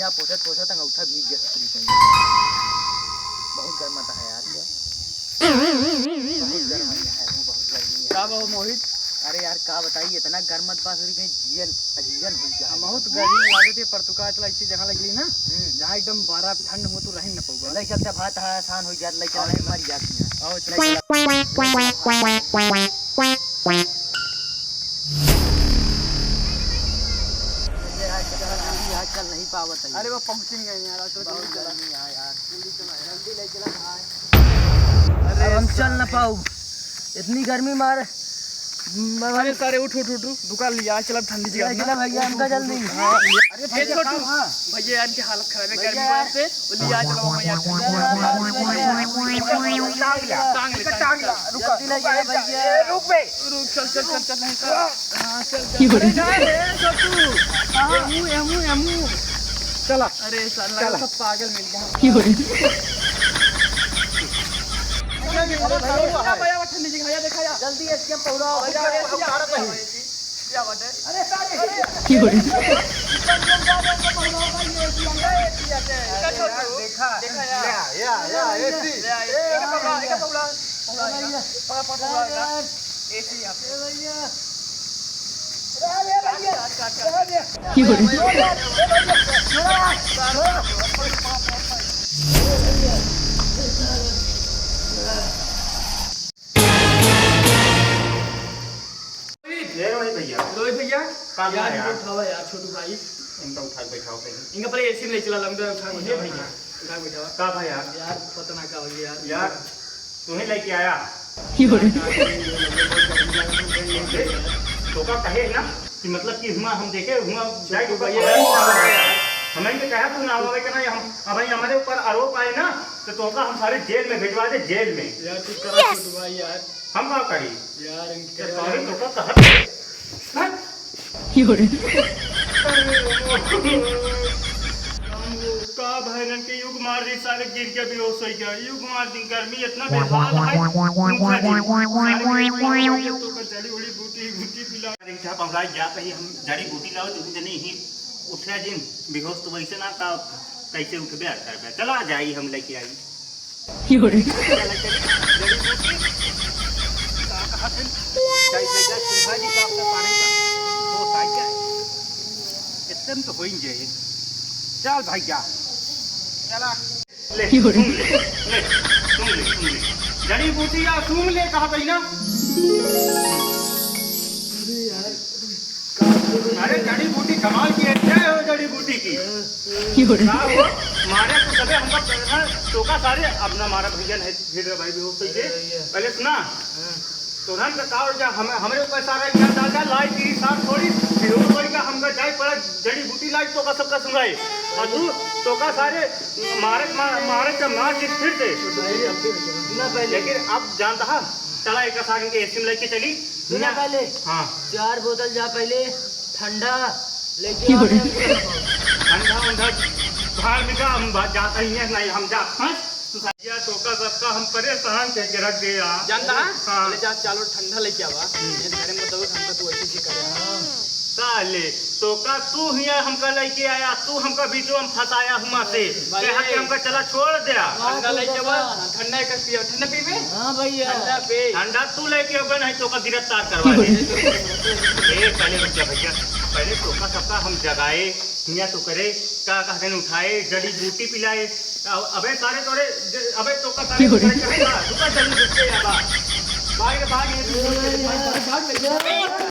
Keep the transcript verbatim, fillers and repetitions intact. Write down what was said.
क्या पोछत पोछत अंगूठा भीग गया ससुरी कहीं। बहुत गर्म आता है यार। बहुत गर्म है, वो बहुत गर्मी है। का बा हो मोहित? अरे यार, का बताई, इतना गर्म मत बा ससुरी कहीं, जियल अजियन हो गया है। बहुत गर्मी लागत है, पर तू का चला ऐसी जगह लग गई ना, हम्म। जहाँ एकदम बर्फ ठंड हो, तू रह न पऊबा। लइ चलते भात है, आसान हो जात, लइ चला, हाँ। नहीं मर जाती है। आओ, चलो। लइ चला। ये आज चल, आज चल नहीं पावत है। अरे वो पहुँचेंगे यार, आज तो बहुत जल्दी चला। गर्मी है यार। जल्दी चला यार। जल्दी ले चला भाई। अरे अब हम चल ना पाऊ, इतनी गर्मी मार। अरे सारे उठ, उठ, उठ, उठ, दुकान लिया, चल अब ठंडी जगह ले चला ना। भैया, हमका जल्दी। हाँ। अरे ए भैया, छोटू, कहाँ? भैया यार, इनकी हालत खराब है, भैया गर्मी यार। वजह से, वो लिया चलो, भैया। टांग ला, टांग ला, टांग ला, रुका, जल्दी ले रुका, चला भैया। ए, रुक बे। रुक, चल, चल, चल, चल, नहीं, चल। हाँ, चल, चल। अरे, जा रे, छोटू। हाँ। एमू, एमू, एमू। चला। अरे, साला, चला। सब पागल मिल गया। अरे, भैया, भैया, ठंडी जगह, भैया, देखा जा। जल्दी एसी में पहुँचाओ, भैया, भैया, एसी भैया, आ। भैया, भैया। अरे, सारे। देखा, देखा, देखा, एसी। ले, एसी। पकड़, पकड़, पकड़। एसी यहाँ पे। ए रोहित भैया। रोहित भैया, का यार, यार? इनका उठावा यार, छोटू भाई। इनका उठा के बैठाओ पहले। इनका पहले एसी में ले चला, लंबे उठा के ये बैठावा। भैया। उठा के बैठावा। का भाई यार? यार, पता ना का हो गया यार। यार, तू ही लेके आया। क्यों रे? तो का कहे ना कि मतलब कि हुआ हम देखे, हुआ जाए तो भैया, हमें तो कहा तू ना आवे के ना, हम, अब भाई हमारे ऊपर आरोप आए ना, तो तोका हम सारे जेल में भिजवा दे, जेल में। यार, तू करा छोटू भाई यार। हम का करी? यार, इनके तो सारे तो का कहत है। हाँ? क्यों रे? का भैरन के युग मार दी, सारे गिर के बेहोश हो गया। युग मार दी, गर्मी इतना बेहाल है। पूछा जी। सारे तो का जड़ी उड़ी बूटी, बूटी पिला। अरे, क्या पहुंचा गया, कहीं हम जड़ी बूटी लाओ, तुम जने ही उठा जिन, बेहोश तो वैसे ना, का कैसे उठबे आ करबे। चला जाई, हम लेके आई। क्यों रे? जड़ी बूटी। का कहा फिर? जाई, जाई, जाई, सुधा जी का अपना पानी का। हो, साई जाए। इतने में तो हो ही जाए। चल भाई, जा। चला। ले, क्यों रे? सुन ले, ले, सुन ले, सुन ले। जड़ी बूटी या सुन ले, कहा गई ना? अरे यार। अरे जड़ी बूटी कमाल की है, जय हो जड़ी बूटी की। क्यों रे? का हो? मारे तो सबे हमका ना, तोका सारे, अब ना मारा भैया नहीं, फिर रे भाई भी हो सही से। अरे भैया। पहले सुना। हाँ। तो हम का और क्या, हम, हमरे ऊपर सारा इल्जाम डाल डाल, लाई की साथ थोड़ी, फिर वो कोई का हमका जाए पड़ा, जड़ी बूटी लाई तोका सबका सुनाई। और तू, तोका सारे मारत, मा-, मारत जब मार के फिर दे। ना पहले। लेकिन अब जानता है, चला एक साथ इनके एसी में लेके चली। सुना ना। पहले। हाँ। चार बोतल जा पहले ठंडा लेके क्यों आ रे? रहे हैं। ठंडा उंडा बाहर निकाल, हम बाहर जाता ही है, नहीं हम जा। हाँ? तू सा-, या तोका सबका हम परेशान कह के रख दे यार। जानता है? हाँ। पहले जा चार बोतल ठंडा लेके आवा। हम्म। नहीं तो घरे में बताओ कि हमका तू ऐसे ऐसे करे। हाँ। साले, तोका तू हिया हमका लेके आया, तू हमका बीचो में फंसाया हुआ से। भाई, कहा कि हमका चला छोड़ दे। ठंडा लेके आवा, ठंडा एक पिया, ठंडा पीबे? हाँ भैया। ठंडा पे। ठंडा तू लेके अबे, नहीं तो का गिरफ्तार करवा दे। ए, पहले रुक जा भैया, पहले तोका सबका हम जगाए, हिया तो करे, का कहते हैं, उठाए, जड़ी बूटी पिलाए। अबे सारे तोरे, ज-, अबे तोका सारे तोरे कहेगा, रुका जल्दी रुक के आवा। भाग, भाग, ये भाग, भाग, भाग।